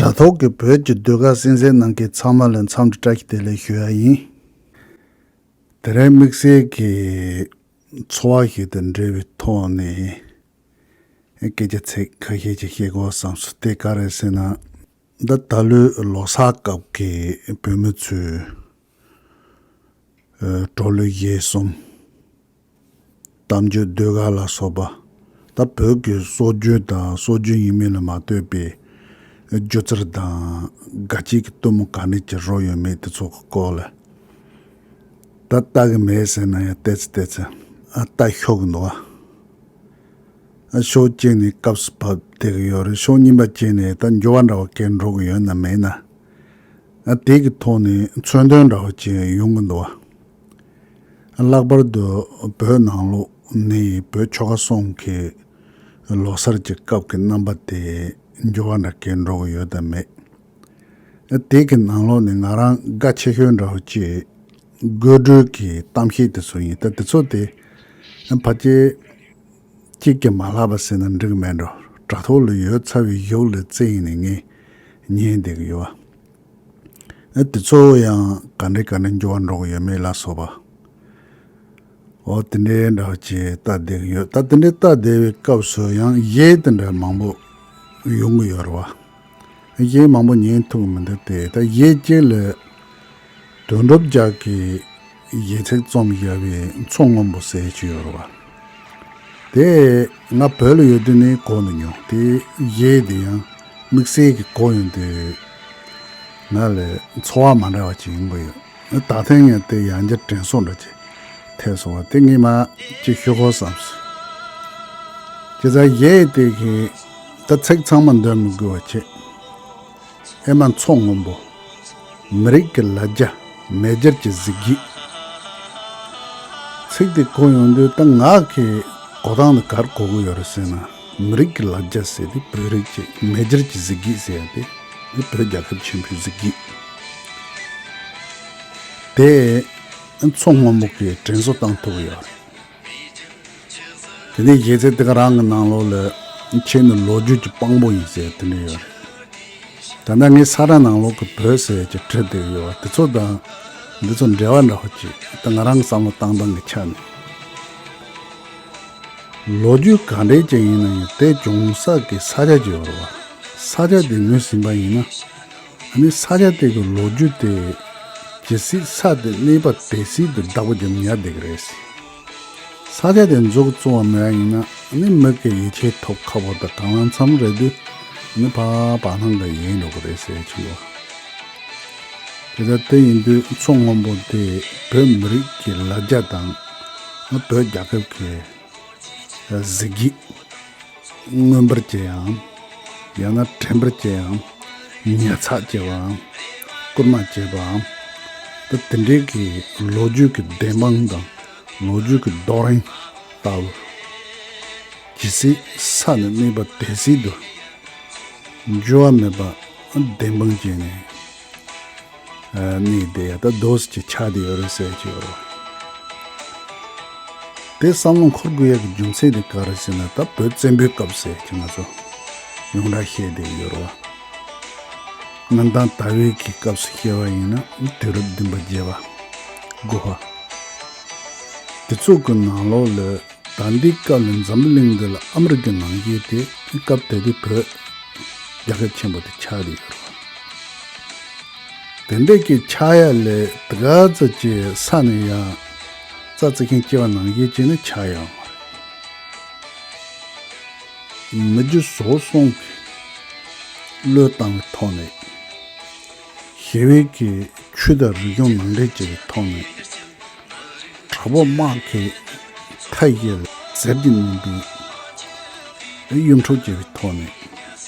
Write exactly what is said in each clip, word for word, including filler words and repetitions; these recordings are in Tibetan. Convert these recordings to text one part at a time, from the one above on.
ད་ཐོག་གི་བོད་ཀྱི་ཟློས་གར་གསན་གཟིགས་གནང་མཁན་ཚང་མ་ལ་འཚམས་འདྲི་བཀྲ་ཤིས་བདེ་ལེགས་ཞུ་ཡ་ཡིན། དེ་རིང་དམིགས་བསལ་གྱི་ཚོར་བ་ཞིག་དང་འབྲེལ་བའི་ཐོག་ནས་སྐད་ཆ་ཚིག་ཁ་ཤས་ཅིག་བཤད་དགོས་བསམ་སོང་། དེ་ག་རེ་ཟེར་ན། ད་ད་ལོའི་ལོ་གསར་སྐབས་ཀྱི་བོད་མི་ཚོའི་ཨ་འབྲོག་གླུ་གཞས་གསུམ། གཏམ་རྒྱུད་ཟློས་གར་ལ་སོགས་པ། ད་བོད་ཀྱི་སྲོལ་རྒྱུན་དང་སྲོལ་རྒྱུན་ཡིན་མིན་ལ་མ་ལྟོས་པའི་སྒྱུ་རྩལ་དང་དགའ་སྐྱིད་ཀྱི་སྟོན་མོ་ག་འདྲ་ཅིག་རོལ་ཡོད་མེད་དེ་ཚོ་གི་སྐོར་ལ། ད་ལྟ་གི་མེད་ཟེར་ན་ཡང་ཏོག་ཙམ་ཏོག་ཙམ་ཨ་ལྟ་ཤོར་གི་འདུག་བ། ཨ་ཕྱོགས་གཅིག་ནས་སྐབས་སུ་བབས་བསྡད་ཀྱི་ཡོད་རེད། ཕྱོགས་གཉིས་པ་གཅིག་ནས་ད་འགྱུར་བ་འདྲ་བ་སྐྱེལ་འགྲོ་གི་ཡོད་ན་མེད་ན། ཨ་དེ་གི་ཐོག་ནས་མཚོན་དོན་འདྲ་བ་ཅིག་ཡོང་གི་འདུག་བ། ཨ་ལྷག་པར་དུ་བོད་ནང་ལོགས་ནས་བོད་ཆོལ་ཁ་གསུམ་གྱི་ལོ་གསར་གྱི་སྐབས་ཀྱི་རྣམ་པ་དེ་འགྱུར་བ་འདྲ་སྐྱེལ་འགྲོ་གི་ཡོད་དམ་མེད། ཨ་དེ་གི་ནང་ལོགས་ནས་ང་རང་དགའ་ཆེ་ཤོས་འདྲ་བོ་ཅིག་དགོད་བྲོའི་གི་གཏམ་བཤད་དེ་ཚོ་ཡིན། ད་དེ་ཚོ་དེ་ཨ་ཕལ་ཆེར་གཅིག་ཀྱང་མ་ལྷག་པ་ཟེར་ན་འགྲིག་མེད་འགྲོ། དྲ་ཐོག་ལ་ཡོད་ཚར་བའི་གཞུག་ལ་བཙལ་ཡིན་ནས་ངས་ཉན་བསྡད་ཀྱི་ཡོད། ཨ་དེ་ཚོ་ཡང་ག་འདྲ་ག་འདྲ་འགྱུར་བ་འགྲོ་གི་ཡོད་མེད་ལ་སོགས་པ། འོ་དེ་འདྲའི་འདྲ་བ་ཅིག་ལྟ་བསྡད་ཀྱི་ཡོད། ད་དེ་འདྲའི་ལྟ་བསྡད་པའི་སྐབས་སུ་ཡང་གཞས་དེ་འདྲ་མང་པོ་ཡོང་གི་ཡོད་རེད་བ། གཞས་མང་པོ་ཉན་ཐུབ་ཀྱི་མི་འདུག་སྟེ། ད་གཞས་གཅིག་ལ་དོན་གྲུབ་རྒྱལ་གྱིས་གཞས་ཚིག་རྩོམ་བཞག་པའི་མཚོ་སྔོན་པོ་ཟེར་ཅིག་ཡོད་རེད་བ། དེ་ང་བོད་ལ་ཡོད་དུས་ནས་གོ་མི་མྱོང་། དེ་གཞས་དེ་ཡང་དམིགས་བསལ་གྱི་གོ་ཡོང་དུས་ང་ལ་ཚོར་བ་མ་འདྲ་བ་ཅིག་ཡོང་གི་ཡོད། ད་ཐེངས་ཡང་དེ་ཡང་བསྐྱར་དྲན་གསོ་འདྲ་ཅིག་ཐེབས་སོང་བ་དེ་ངས་མར་ཅིག་ཞུ་དགོས་བསམ་སོང་། བྱས་ཙང་གཞས་དེ་གི་ད་ཚིག་ཚང་མ་འདོན་མི་དགོས་པ་བྱས། ཨེ་མ་མཚོ་སྔོན་པོ། མི་རིགས་ཀྱི་ལ་རྒྱ། མེ་སྦྱར་གྱི་གཟི་བརྗིད། ཚིག་དེ་གོ་ཡོང་དུས་ད་ང་གི་གོ་སྟངས་དེ་ག་རེ་གོ་གི་ཡོད་རེད་ཟེར་ན། མི་རིགས་ཀྱི་ལ་རྒྱ་ཟེར་དེ་བོད་རིགས་ཀྱི། མེ་སྦྱར་གྱི་གཟི་བརྗིད་ཟེར་ཡ་དེ་ནི་བོད་རྒྱལ་ཁབ་ཆེན་པོའི་གཟི་བརྗིད་དེ་མཚོ་སྔོན་པོ་གིས་དྲན་གསོ་བཏང་ཐུབ་ཀྱི་ཡོད་རེད། དེ་ནས་གཞས་ཚིག་དེ་ག་རང་གི་ནང་ལོགས་ལ་ཁྱེད་ནི་ལོ་རྒྱུས་ཀྱི་དཔང་པོ་ཡིན་ཟེར་དེ་འདྲ་ཡོད་རེད། ད་ལྟ་ངས་ས་ར་ནང་ལོགས་ཀྱི་བོད་ཟེར་གྱི་བྲིས་བསྡད་ཡོད་པ་དེ་ཚོ་དང་འདི་ཚོ་འབྲེལ་བ་འདྲ་བོ་ཅིག་ད་ང་རང་གི་བསམ་བློ་བཏང་སྟངས་ཀྱི་ཆ་ནས། ལོ་རྒྱུས་ག་འདྲས་ཅིག་ཡིན་ན་ཡང་དེ་བྱུང་ས་གི་ས་ཆ་ཅིག་ཡོད་རེད་བ། ས་ཆ་དེ་ངོས་ཟིན་པ་ཡིན་ན། ཨ་ནི་ས་ཆ་དེ་གི་ལོ་རྒྱུས་དེ་ཇི་སྲིད་ས་དེ་གནས་པ་དེ་སྲིད་དུ་བདག་པོ་རྒྱབ་ཉར་བསྡད་ཀྱི་རེད། ས་ཆ་དེ་འཛུགས་བཙུགས་པ་མེད་པ་ཡིན་ན་ཨ་ནི་མི་གི་ཡིད་ཆེས་ཐོབ་ཁག་པོ་དང་གང་ལ་འཚམ་རེད་དུས་ཨ་ནི་ཕར་བར་སྣང་གི་ཡལ་འགྲོ་གི་རེད་ཟེར་གྱི་ཡོད། དེ་ལྟར་དེ་ཡིན་དུས་མཚོ་སྔོན་པོ་དེ་བོད་མི་རིགས་ཀྱི་ལ་རྒྱ་དང་བོད་རྒྱལ་ཁབ་ཀྱི་གཟི་བརྗིད་མངོན་པར་བྱེད་ཡའམ། ཡང་ན་དྲན་པར་བྱེད་ཡའམ། ཉར་ཚགས་བྱེད་པའམ། སྐུལ་མ་བྱེད་པའམ། ད་དེ་འདྲའི་གི་ལོ་རྒྱུས་ཀྱི་བདེན་དཔང་དང་ལོ་རྒྱུས་ཀྱི་རྡོག་རིང་ལྟ་བུ། ཇི་སྲིད་ས་ནས་གནས་པ་དེ་སྲིད་དུ་འགྱུར་བ་མེད་པ་བདེན་དཔང་བྱས་ནས། ཨ་ནི་དེ་ཡ་ད་རྡོ་སི་ཅིག་ཆགས་བསྡད་ཡོད་རེད་ཟེར་གྱི་ཡོད་རེད། དེ་བསམ་བློ་འཁོར་དགོས་ཡ་གི་རྒྱུ་མཚན་དེ་ག་རེ་ཟེར་ན་ད་བོད་བཙན་པོའི་སྐབས་ཟེར་གྱི་ང་ཚོ་ཡོངས་གྲགས་བཤད་བསྡད་ཡོད་རེད་བ། སྔོན་བདག་དར་བའི་གི་སྐབས་སུ་བཤད་པ་ཡིན་ན་དུས་རབས་བདུན་པ་བརྒྱད་པ་དགུ་པ་དེ་ཚོ་གི་ནང་ལོགས་ལ། ད་འདི་སྐབས་ལ་འཛམ་བུ་གླིང་འདི་ལ་ཨ་མི་རི་ཀའི་ནང་བཞིན་དེ་སྐབས་དེ་དུས་བོད་རྒྱལ་ཁབ་ཆེན་པོ་དེ་ཆགས་བསྡད་ཡོད་རེད། དེ་འདྲ་གི་ཆགས་ཡ་ལས་དེ་ག་ཙམ་གྱི་ས་ནས་ཡང་རྩྭ་རྩི་ཤིང་སྐྱེ་བ་ནང་བཞིན་བྱས་ནས་ཆགས་ཡོད་མ་རེད། མི་རྒྱུ་ཟོག་གསུམ་གྱི་བློས་བཏང་བའི་ཐོག་ནས། ཞི་བའི་གི་ཆོས་དང་རིག་གཞུང་ནང་འདྲེན་བྱེད་པའི་ཐོག་ནས། དྲག་པོ་དམག་གི་མཐའ་བཞི་ལ་ཟེར་གྱི་མིན་པའི་གཡུ་འཕྲུག་བྱེད་པའི་ཐོག་ནས་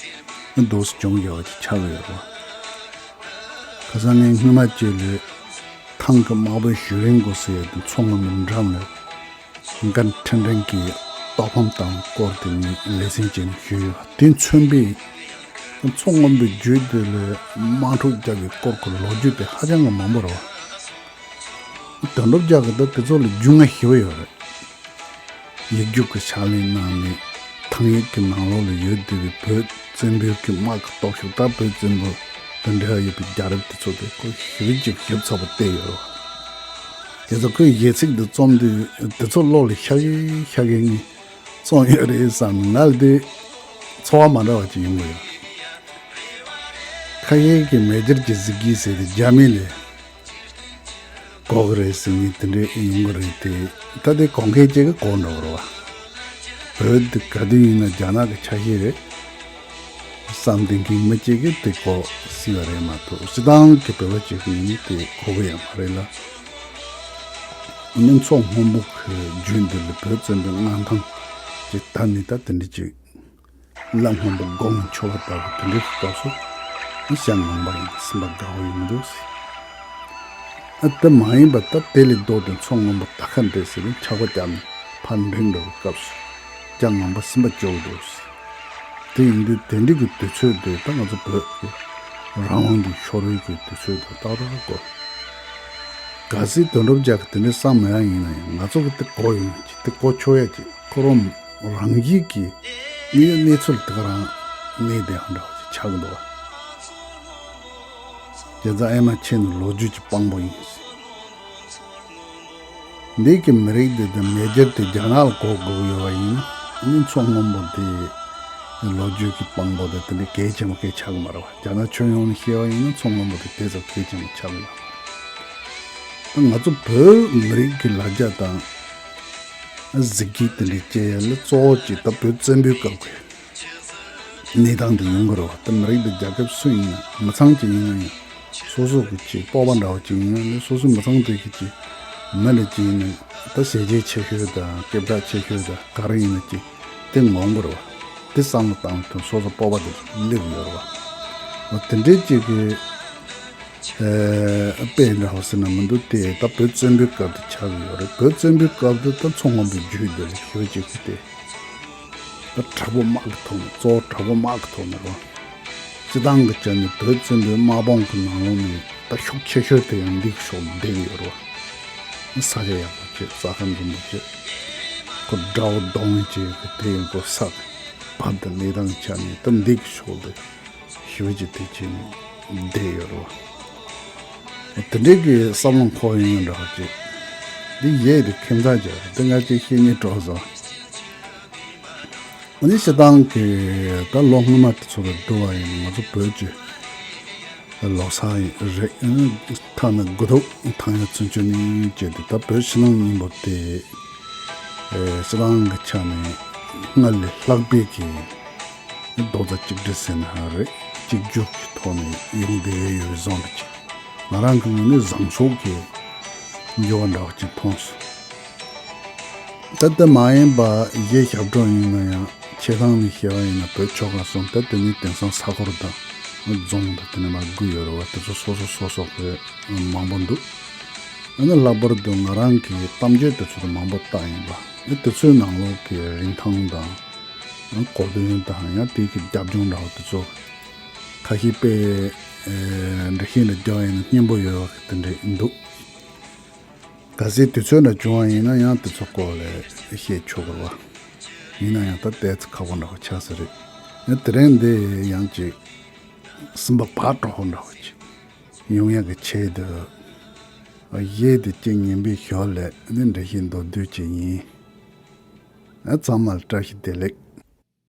རྡོ་སུ་ཅུང་ཡག་ཅིག་ཆགས་ཡོད་རེད། ཁ་སང་ངས་སྔོན་མ་བཅས་ལས་ཐང་གི་དམག་དཔོན་ཞུ་རིན་གོ་ཟེར་ཡ་དེ་མཚོ་སྔོན་མོའི་འགྲམ་ལ་འགན་འཕྲིན་ཕྲན་གྱིས་རྟོགས་ཕམ་བཏང་བའི་སྐོར་དེ་ངས་ལེ་ཚན་བཅས་ནས་ཞུས་ཡོད། དེ་མཚོན་པའི་མཚོ་སྔོན་པོའི་རྒྱུད་དེ་ལས་དམག་འཁྲུག་བརྒྱབ་པའི་སྐོར་གྱི་ལོ་རྒྱུས་དེ་ཧ་ཅང་གི་མང་པོ་རེད་བ། དོན་གྲུབ་རྒྱལ་གྱིས་ད་དེ་ཚོ་ལ་རྒྱུས་མངའ་ཞེ་པོ་ཡོད་རེད། ཡིག་རྒྱུགས་ཀྱི་ཕྱག་ལེན་གནང་ནས་ཐང་ཡིག་གི་ནང་ལོགས་ལ་ཡོད་བསྡད་པའི་བོད་ བཙན་པོའི་གི་དམག་གི་སྟོབས་ཤུགས། ད་བོད་བཙན་པོ་དང་འབྲེལ་བ་ཡོད་པའི་རྒྱལ་རབས་དེ་ཚོ་དེ་ཁོ་ཞེ་གཅིག་ཞིབ་ཚགས་པོ་བལྟས་ཡོད་རེད་བ། དེ་ཚོ་ཁོས་གཞས་ཚིག་འདི་རྩོམ་དུས་དེ་ཚོ་བློ་ལ་ཤར་གི་ཤར་གི་ངས་རྩོམ་ཡོད་རེད་བསམ་ནས། ང་ལ་དེ་ཚོར་བ་མ་འདྲ་བ་ཅིག་ཡོང་གི་ཡོད། ཁ་ཤས་ཀྱིས་མེ་སྒྱེར་གྱི་གཟི་བརྗིད་ཟེར་ཏེ་རྒྱ་མི་ལ་གོ་གི་རེད་ཟེར་ནས་དེ་འདྲའི་ཡོང་གི་རེད་དེ། ད་དེ་གོ་མཁན་གཅིག་གིས་གོ་འགྲོ་གི་རེད་བ། བོད་འདི་ག་དུས་ཡིན་ན་རྒྱ་ནག་གི་ཆ་ཤས་རེད་བསམ་བསྡད་མཁན་མི་གཅིག་གིས་དེ་གོ་སྲིད་པ་རེད་མ་གཏོགས། སྤྱིར་བཏང་གི་བོད་པ་གཅིག་གིས་ཡིན་ན་དེ་གོ་གི་ཡོད་མ་རེད་ལ། ཨ་ནི་མཚོ་སྔོན་པོ་གི་རྒྱུད་འདི་ལ་བོད་བཙན་པོའི་མངའ་ཐང་ཅིག་དར་ནས། ད་དེ་འདྲ་ཅིག་ལ་སྔོན་པོ་དགུང་འཕྱོ་བ་ལྟ་བུ་དེ་འདྲའི་སྐབས་སུ་ནི་ཞལ་ངང་པ་ཡིན་སེམས་པ་དགའ་བོ་ཡོང་འདུག་ཟེར། ཨ་དེ་མ་ཡིན་པ་ད་དེ་ལས་ལྡོག་སྟེ་མཚོ་སྔོན་པོ་ད་ག་འདྲ་ཟེར་ནས་ཆག་པ་བརྒྱབ་ནས་ཕར་འགྲིམ་འགྲོ་བའི་སྐབས་སུ་ཞལ་ངང་པ་སེམས་པ་སྐྱོ་བོ་འདུག་ཟེར། དེ་ཡིན་དུས་དེ་འདྲའི་གི་དུས་ཚོད་དེ་ད་ང་ཚོ་བོད་ཀྱི་རང་དབང་གི་ཤོར་བའི་གི་དུས་ཚོད་དང་ཏག་ཏག་གོ། གལ་སྲིད་དོན་གྲུབ་རྒྱལ་གྱིས་དེ་འདྲའི་བསམ་མེད་ཡ་ཡིན་ན་ཡང་། ང་ཚོ་གིས་དེ་གོ་ཡོང་ཡ་ཅིག་དེ་གོ་ཆོག་ཡ་ཅིག་ཁོ་རང་རང་བཞིན་གྱིས་གནས་གནས་ཚུལ་དེ་ག་རང་གནས་བསྡད་ཡ་འདྲ་བ་ཅིག་ཆགས་ཀྱི་འདུག་བ། བྱས་ཙང་ཨེ་མ་ཁྱེད་ནི་ལོ་རྒྱུས་ཀྱི་དཔང་པོ་ཡིན་ཟེར། འདི་གི་མི་རིགས་འདི་དང་མེས་རྒྱལ་དེ་རྒྱ་ནག་ལ་གོ་དགོས་ཡོད་པ་ཡིན་ན། ཨ་ནི་མཚོ་སྔོན་པོ་དེ་ལོ་རྒྱུས་ཀྱི་དཔང་པོ་དེ་དེ་འདྲའི་གལ་ཆེན་པོ་གལ་ཆགས་ཀྱི་མ་རེད་བ། རྒྱ་ནག་ཁྱོན་ཡོངས་ནས་བཤད་པ་ཡིན་ན་མཚོ་སྔོན་པོ་དེ་དེ་ཙམ་གལ་ཆེན་པོ་ཆགས་ཀྱི་མ་རེད། ད་ང་ཚོ་བོད་མི་རིགས་ཀྱི་ལ་རྒྱ་དང་གཟི་བརྗིད་དེ་འདྲའི་སྐྱེ་ཡ་ལ་གཙོ་བོ་གཅིག་ད་བོད་བཙན་པོའི་སྐབས་ཀྱི་གནས་སྟངས་དེ་ཡོང་གི་རེད་བ། ད་མི་རིགས་དང་རྒྱལ་ཁབ་སུ་ཡིན་ན་མི་ཚང་གཅིག་ཡིན་ན་ཡང་། སོ་སོ་གི་ཅིག་སྤོབས་པ་འདྲ་བ་ཅིག་ཡིན་ན་ནི། སོ་སོའི་མི་ཚང་དེ་གི་ཅིག་མི་འདྲ་ཅིག་ཡིན་ན་ད་བྱས་རྗེས་ཆེ་ཤོས་དང་སྐད་གྲགས་ཆེ་ཤོས་དང་ག་རེ་ཡིན་ན་ཅིག་དེ་ངོམ་གི་རེད་བ། དེ་བསམ་བློ་བཏང་དུས་སོ་སོ་སྤོབས་པ་དེ་སླེབས་ཡོད་རེད་བ། འོ་དེ་འདྲའི་ཅིག་གི་ཨེ་དཔེ་འདྲ་བ་ཟེར་ན་མི་འདུག་སྟེ། ད་བོད་བཙན་པོའི་སྐབས་དེ་ཆགས་ཀྱི་ཡོད་རེད། བོད་བཙན་པོའི་སྐབས་དེ་ད་མཚོ་སྔོན་པོའི་རྒྱུད་དེ་ལ་ཞུ་ཅིག་གི་སྟེ། ད་དྲག་པོ་དམག་གི་ཐོག་ནས། གཙོ་བོ་དྲག་པོ་དམག་གི་ཐོག་ནས་རོ། སྤྱི་བཏང་གི་ཆ་ནས་བོད་བཙན་པོའི་དམག་དཔུང་གི་ནང་ལོགས་ནས་ད་ཤུགས་ཆེ་ཤོས་དེ་ཡང་འདི་གི་ཕྱོགས་ལ་བསྡད་ཀྱི་ཡོད་རེད་བ། ས་ཆ་ཡག་པོ་བྱས། རྩྭ་ཁ་འཛོམས་པོ་བྱས། ཁོ་དགྲ་བོ་གདོང་བྱས་གི་དེ་ཡང་ཁོ་ས་བབ་དང་གནས་སྟངས་ཆ་ནས་ད་འདི་གི་ཕྱོགས་ལ་ཞུ་ཅིག་དེ་བྱས་ནས་བསྡད་ཡོད་རེད་བ། དེ་འདྲའི་གི་བསམ་བློ་འཁོར་ཡོང་ཡོང་འདྲ་བ་ཅིག་འདི་གཞས་དེ་ཁྱིམ་ཚང་རྒྱག་དེ་ང་ཅིག་བཤད་སྙིང་བྲོ་སོང་། ཨ་ནི་སྤྱི་བཏང་གི་ད་ལོ་སྔོན་མ་དེ་ཚོ་ལ་བསྡུར་བ་ཡིན་ན་ང་ཚོ་བོད་ཀྱི་ལོ་གསར་རེད། ཐ་ན་དགུ་ཐུག་ཐང་ཡ་ཚུན་ཆད་ནས་བྱས་ཏེ་ད་བོད་ཕྱི་ནང་གཉིས་པོ་དེ་སྤྱི་བཏང་གི་ཆ་ནས་སྔར་ལས་ལྷག་པའི་གི་རྡོག་རྩ་གཅིག་སྒྲིལ་ཟེར་ན་རེད། གཅིག་གྱུར་གྱི་ཐོག་ནས་ཡོང་བསྡད་ཡོད་བཟོ་འདྲ་ཅིག་ང་རང་གི་ངོས་ནས་བཟང་ཕྱོགས་ཀྱི་འགྱུར་བ་འདྲ་བ་ཅིག་མཐོང་སོང་། ད་དེ་མ་ཡིན་པ་གཞས་ཞབས་བྲོ་ཡིན་ན་ཡང་། ཆེ་ཐང་ནས་བཤད་པ་ཡིན་ན་བོད་ཆོལ་ཁ་གསུམ། ད་དེ་ནས་དེང་སང་ས་ཁུལ་དང་རྫོང་དང་དེ་ནས་མར་དགུ་ཡོད་རེད་བ། དེ་ཚོ་སོ་སོ་སོ་སོ་གི་མང་པོ་འདུག་ཨ་ནི་ལྷག་པར་དུ་ང་རང་གི་གཏམ་བརྗོད་དེ་ཚོ་དང་མང་པོ་བཏང་ཡིན་པ། ཨ་དེ་ཚོའི་ནང་ལོགས་ཀྱི་རིན་ཐང་དང་གོ་དོན་དང་། ཡང་དེ་གི་རྒྱབ་ལྗོངས་འདྲ་བ་དེ་ཚོ་ཁ་ཤས་དཔེ་འགྲེལ་བཤད་འདྲ་རྒྱག་ཡིན་ན་སྙན་པོ་ཡོད་པ་དེ་འདྲ་འདུག་གལ་སྲིད་དུས་ཚོད་འདྲ་བྱུང་བ་ཡིན་ན་ཡང་དེ་ཚོ་སྐོར་ལ་བཤད་ཆོག་གི་རེད་བ། ཡིན་ན་ཡང་ད་ལྟ་ཚེ་ཁག་པོ་འདྲ་བ་ཆགས་ས་རེད། ཡང་དེ་རིང་འདི་ཡང་ཅིག་སེམས་པ་བག་དྲོ་བོ་འདྲ་བ་ཅིག་ཡོང་ཡག་གི་ཆེད་དུ། གཞས་དེ་ཅིག་ཉན་པའི་ཞོར་ལ་ནི་འགྲེལ་བཤད་མདོར་བསྡུས་ཅིག་ཡིན། ཚང་མ་ལ་བཀྲ་ཤིས་བདེ་ལེགས།